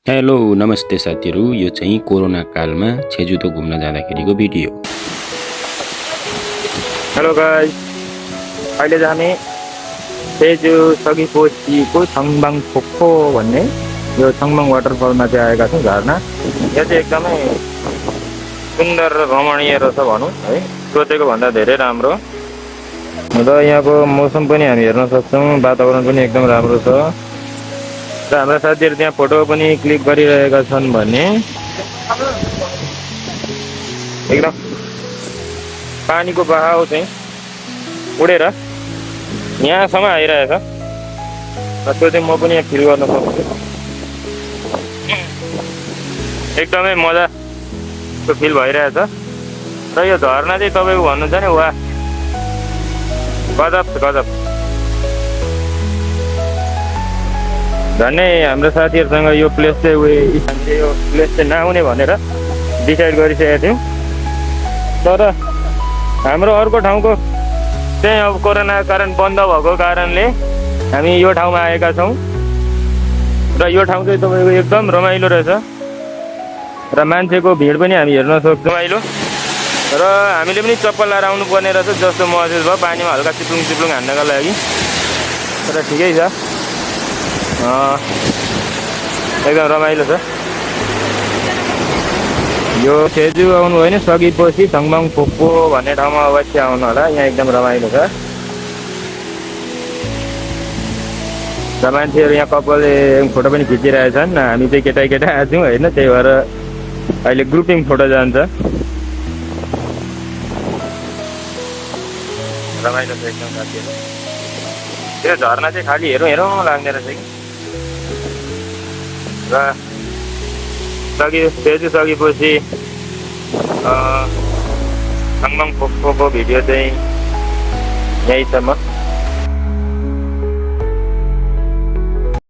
Hello नमस्ते साथीहरू, यो चाहिँ कोरोना कालमा छेजुतो घुम्न जाँदाखेरिको भिडियो। हेलो गाइस, अहिले चाहिँ हामी तेजु सगीपोसीको छङबाङ फोक्फो भन्ने यो छङबाङ वाटरफलमा चाहिँ आएका छौँ। झरना यो चाहिँ एकदमै सुन्दर र रमणीय रहेछ भनौँ है, सोचेको भन्दा धेरै राम्रो र यहाँको मौसम पनि हामी हेर्न सक्छौँ। वातावरण पनि एकदम राम्रो छ र हाम्रा साथीहरू त्यहाँ फोटो पनि क्लिक गरिरहेका छन् भने एकदम पानीको बहाव चाहिँ उडेर यहाँसम्म आइरहेछ र त्यो चाहिँ म पनि यहाँ फिल गर्न सक्छु। एकदमै मजाको फिल भइरहेछ र यो झरना चाहिँ तपाईँको भन्नुहुन्छ नि वाह, गजब गजब। झन्डै हाम्रो साथीहरूसँग यो प्लेस चाहिँ यो प्लेस चाहिँ नआउने भनेर डिसाइड गरिसकेका थियौँ, तर हाम्रो अर्को ठाउँको चाहिँ अब कोरोनाको कारण बन्द भएको कारणले हामी यो ठाउँमा आएका छौँ र यो ठाउँ चाहिँ तपाईँको एकदम रमाइलो रहेछ र मान्छेको भिड पनि हामी हेर्न सक्छौँ रमाइलो। र हामीले पनि चप्पल लाएर आउनु पर्ने रहेछ जस्तो महसुस भयो, पानीमा हल्का चिप्लुङ चिप्लुङ हान्नको लागि। तर ठिकै छ, एकदम रमाइलो छ। यो छेजु आउनु भयो भने सगीपोसी छङबाङ फोक्फो भन्ने ठाउँमा अवश्य आउनु होला, यहाँ एकदम रमाइलो छ। र मान्छेहरू यहाँ कपालले फोटो पनि खिचिरहेछन्। हामी चाहिँ केटा केटा आएको छौँ होइन, त्यही भएर अहिले ग्रुपिङ फोटो जान्छ। रमाइलो छ एकदम साथीहरू। त्यो झरना चाहिँ खालि हेरौँ हेरौँ लाग्ने रहेछ कि। र छेजु सगीपोसी छङबाङ फोक्फोको भिडियो चाहिँ यहीसम्म।